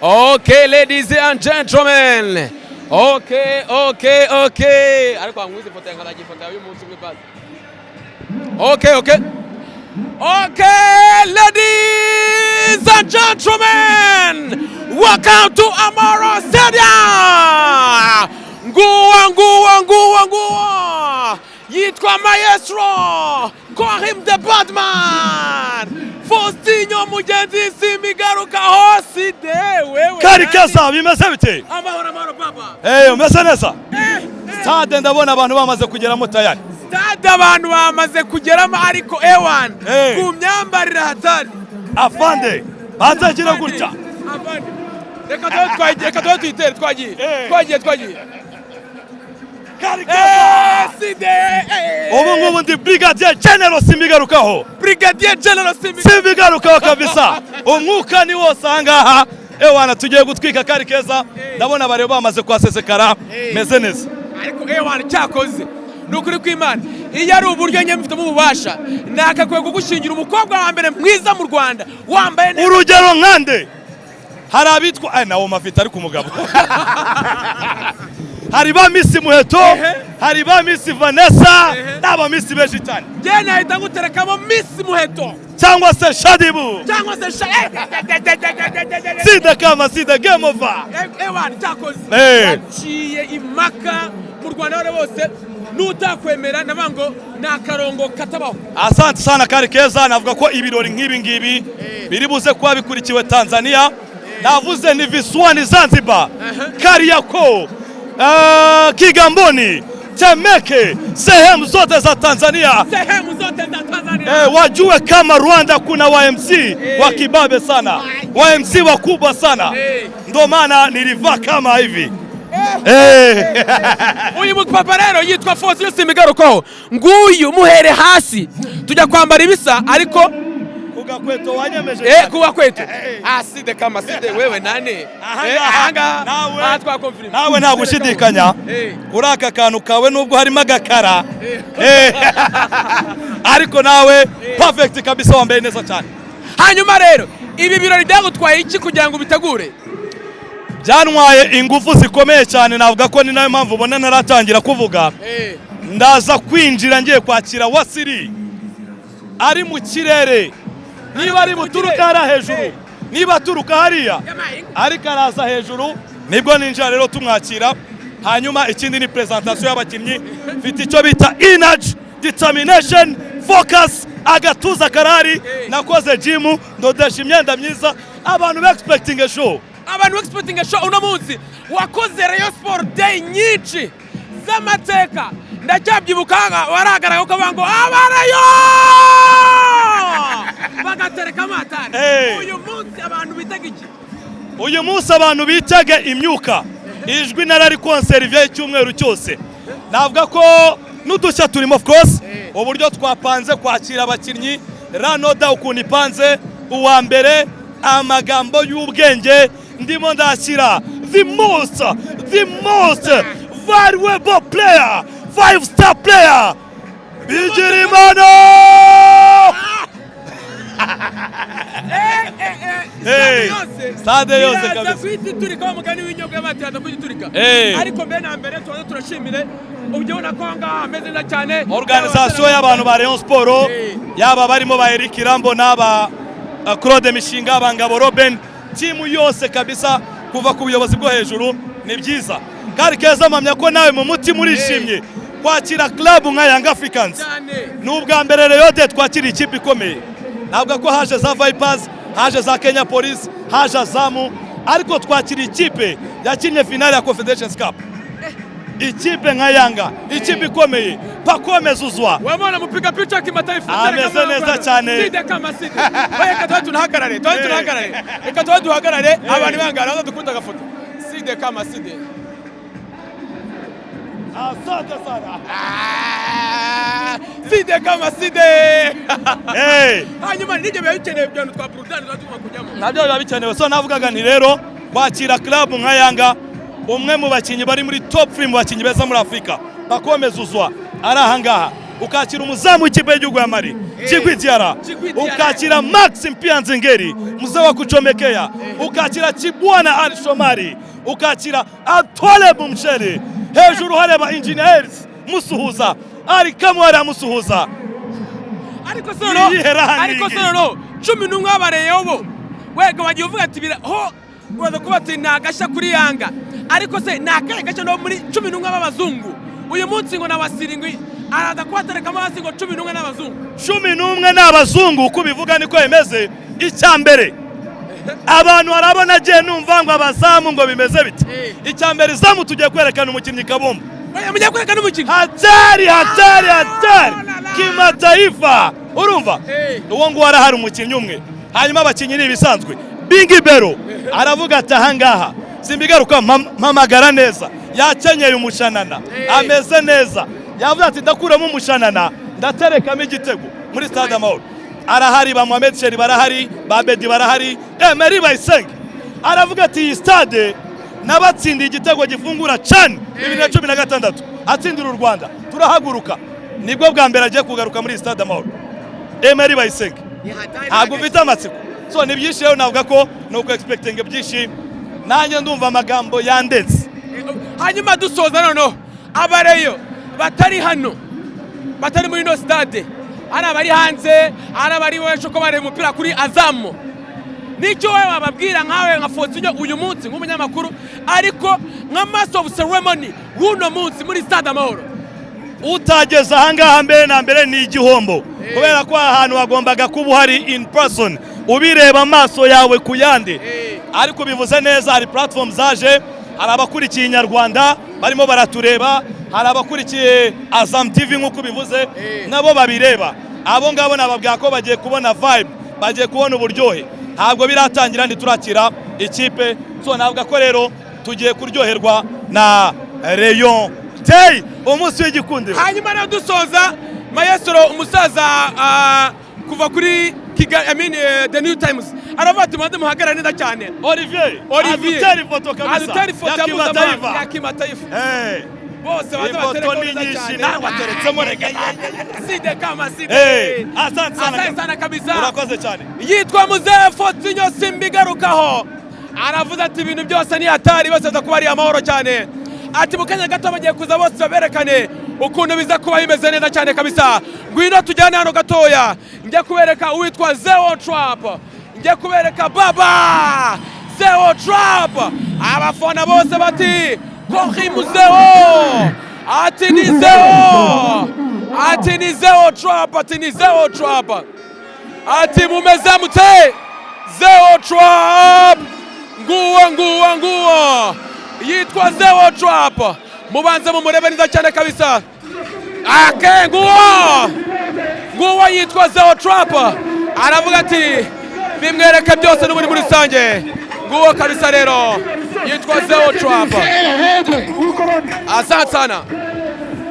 Okay, ladies and gentlemen. Okay. Ariko wamwize ifoto yanjye ifoto yawe y'umunsi umwe basi. Okay. Okay, ladies and gentlemen. Welcome to Amahoro Stadium. Nguwo, nguwo, nguwo, nguwo. Yitwa Maestro. Call him the Badman. Faustinho Mugenzi Simigaruka hose de wewe. Kari keza, bimeze bite? Amahoro, amahoro, papa. Eh, umeze neza? Eh, eh. Stade ndabona abantu bamaze kugeramo tayari. Stade abantu bamaze kugeramo, ariko ewan ku myambarire hatari. Afande, banza gira gutya. Afande. Reka tube twagiye, reka tube tuyitere, twagiye. Twagiye, twagiye. Kari keza. Side. Ubu ngubu ndi Brigadier General Simigarukaho. Brigadier General Simi. Simigarukaho kabisa. Umwuka ni wose ahangaha. Ewana, tugiye gutwika, kari keza. Ndabona bareba bamaze kuhasesekara. Meze neza. Ariko ewan, cyakoze. Ni ukuri kw'Imana. Iyo ari uburyo njye mfitemo ububasha, nakakwiye kugushingira umukobwa wa mbere mwiza mu Rwanda wambaye neza. Urugero nkande? Hari abitwa nawo mafite, ariko umugabo. Hari ba Miss Muheto, hari ba Miss Vanessa, n'aba Miss benshi cyane. Njye nahita nguterekamo Miss Muheto. Cyangwa se Shadibu. Cyangwa se sha Sida kama sida, game over. Ewan, cyakoze yaciye impaka mu Rwanda hose bose, n'utakwemera navuga ngo ni akarongo katabaho. Asante sana, kari keza. Navuga ko ibirori nk'ibi ngibi biri buze kuba bikurikiwe Tanzania, navuze ni visiwani Zanzibar, Kariakoo, Kigamboni, Temeke, sehemu zote za Tanzania. Sehemu zote za Tanzania. Wajue kama Rwanda kuna wa MC wa kibabe sana, wa MC wakubwa sana, ndo maana nilivaa kama hivi. Uyu mupapa rero yitwa Faustin Simigarukaho, nguyu muhere hasi tujya kwambara ibisa, ariko Kugakweto wanyemeje cyane. Kuba kwetu ah, side kama side wewe nani? Aha Eh, ngaha. Ahangaha. Nawe. Aha twakonfirma. Nawe nta gushidikanya kuri aka kantu kawe, nubwo harimo agakara, ariko nawe perfect kabisa, wambaye neza cyane. Hanyuma rero, ibi birori byagutwaye iki kugira ngo ubitegure? Byantwaye ingufu zikomeye cyane. Navuga ko ni nayo mpamvu ubona ntaratangira kuvuga. Ndaza kwinjira ngiye kwakira Wasiri ari mu kirere, niba ari buturuka hariya hejuru, niba aturuka hariya ariko araza hejuru, nibwo ninjira rero tumwakira. Hanyuma ikindi ni presentation y'abakinnyi. Mfite icyo bita energy, determination, focus, agatuza karahari. Nakoze gym, ndodesha imyenda myiza. Abantu be expecting a show. Abantu expecting a show uno munsi. Wakoze Rayon Sport Day nyinshi z'amateka, ndacyabyibuka waragaragara ukavuga ngo abarayo bagatereka amatari. Uyu munsi abantu bitega iki? Uyu munsi abantu bitege imyuka. Ijwi narari konseriviye icyumweru cyose. Navuga ko n'udushya turimo, of course. Uburyo twapanze kwakira abakinnyi, ranoda ukuntu ipanze, uwa mbere amagambo y'ubwenge ndimo ndakira the most valuable player, five star player, Bigirimana. Hey, stade yose iraza kabisa. guhita iturika, wa mugani w'inyobwa bati iraza guhita iturika. Ariko mbere na mbere tubanza turashimire ubyo ubona ko aha ngaha hameze neza cyane. Organisation y'abantu ba Rayon Sport, yaba barimo ba Eric Rambo n'aba Claude Mishinga, Bangabo Robin, timu yose kabisa kuva ku buyobozi bwo hejuru, ni byiza kandi keza. Mpamya ko nawe mu mutima urishimye kwakira club nka Young Africans. Cyane. Ni ubwa mbere Rayon Day twakira ikipe ikomeye. Ntabwo ko haje za Vipers, haje za Kenya Police, haje Azamu, ariko twakira ikipe yakinnye finale ya Confederations Cup, ikipe nka Yanga, ikipe ikomeye. Pacome Zuzwa. Wamona mupiga picha kimataifa. Ameze neza cyane. Side kama side. Reka tuba tunahagarare, tuba tunahagarare, reka tuba duhagarare, abantu bangara baza dukunda agafoto. Side kama side. Asante sana. Ah, side kama side. Hey. Hanyuma nibyo biba bikenewe, ibyo bintu twa burudani tuba tugomba kujyamo. Nabyo biba bikenewe. So navugaga nti rero kwakira club nka Yanga, umwe mu bakinnyi bari muri top 3 mu bakinnyi beza muri Afurika, Pacome Zuzwa, ari ahangaha, ukakira umuzamu w'ikipe y'igihugu ya Mali, Djigui Diarra, Djigui Diarra. Ukakira Max Mpia Nzengeri, mzee wa kuchomekea, ukakira Chibwana Ali Shomari, ukakira Atwale Msheri, hejuru hareba Engineer Hersi musuhuza, ari kamwe aramusuhuza. Ariko se noneho Iyihe raha ariko ni se noneho 11 babareyeho bo wega wagiye uvuga ati bira ho uraza kuba ati ni agashya kuri Yanga, ariko se ni akahe gashya no muri 11 b'abazungu uyu munsi? Ngo na Wasirindwi araza kubaterekamo hasi ngo 11 n'abazungu. 11 ni abazungu, uko ubivuga niko bimeze. Icya mbere, abantu harabona agiye numva ngo abazamu ngo bimeze bite. Icya mbere, izamu tugiye kwerekana umukinnyi Kabumbu. Oya, mugiye kwerekana umukinnyi. Hatari, hatari, hatari. Ah, la, la. Kimataifa, urumva? Uwo nguwo arahari, umukinnyi umwe. Hanyuma abakinnyi ni ibisanzwe. Bingi Bero aravuga ati ahangaha simbigaruka, mpamagara neza, yakenyeye umushanana, ameze neza, yavuze ati ndakuramo umushanana, ndaterekamo igitego muri Stade Amahoro. Arahari, ba Mohamed Sheri barahari, ba Bedi barahari. Emery Bayisenge aravuga ati iyi stade nabatsindiye igitego gifungura CHAN 2016, atsindira u Rwanda turahaguruka. Nibwo bwa mbere agiye kugaruka muri iyi Stade Amahoro, Emery Bayisenge. Ntabwo ufite amatsiko? So ni byinshi rero, navuga ko ni uku expecting byinshi. Nanjye ndumva amagambo yandetse. Hanyuma dusoza noneho, abareyo batari hano, batari muri ino stade, ari abari hanze, ari abari benshi ko bareba umupira kuri Azamu, nicyo wowe wababwira nkawe nka Fosinyo uyu munsi nk'umunyamakuru, ariko nka master of ceremony w'uno munsi muri Stade Amahoro? Utageze ahangaha, mbere na mbere ni igihombo, kubera ko aha hantu hagombaga kuba uhari in person, ubireba amaso yawe ku yandi. Ariko bivuze neza, hari platform zaje, hari abakurikiye Inyarwanda barimo baratureba, hari abakurikiye Azam TV nk'uko ubivuze, nabo babireba. Abo ngabo nababwira ko bagiye kubona vibe, bagiye kubona uburyohe. Ntabwo biratangira, ntiturakira ikipe. So navuga ko rero tugiye kuryoherwa na Rayon Day, umunsi w'igikundiro. Hanyuma rero dusoza, maestro umusaza kuva kuri Kigali, I mean, The New Times, aravuga ati mubanze muhagarare neza cyane. Olivier. Olivier. Adutera ifoto kabisa. Adutera ifoto ya mpuzamahanga, kimataifa. Ya kimataifa. Bose baze Ifoto batereko ni neza nyinshi. cyane. Nawe wateretsemo reka. Side kama side. Asante sana. Asante sana kabisa. Urakoze cyane. Yitwa Muzehe Fotinyo Simbigarukaho, aravuze ati ibintu byose ni hatari, bose baza kuba ari amahoro cyane. Ati mu kanya gato bagiye kuza bose baberekane ukuntu biza kuba bimeze neza cyane kabisa. Ngwino tujyane hano gatoya, njye kubereka uwitwa Zeo Trap, njye kubereka baba Zeo Trap. Abafana bose bati kohi muzeo, ati ni Zeo, ati ni Zeo Trap, ati ni Zeo Trap, ati mumeze mute? Zeo Trap, nguwo, nguwo, nguwo yitwa Zeo Trap. Mubanze mumurebe neza cyane kabisa. Ake nguwo, nguwo yitwa Zeo Trap. Aravuga ati bimwereke byose n'ubundi muri rusange. Nguwo kabisa rero yitwa Zeo Trap. Asante sana.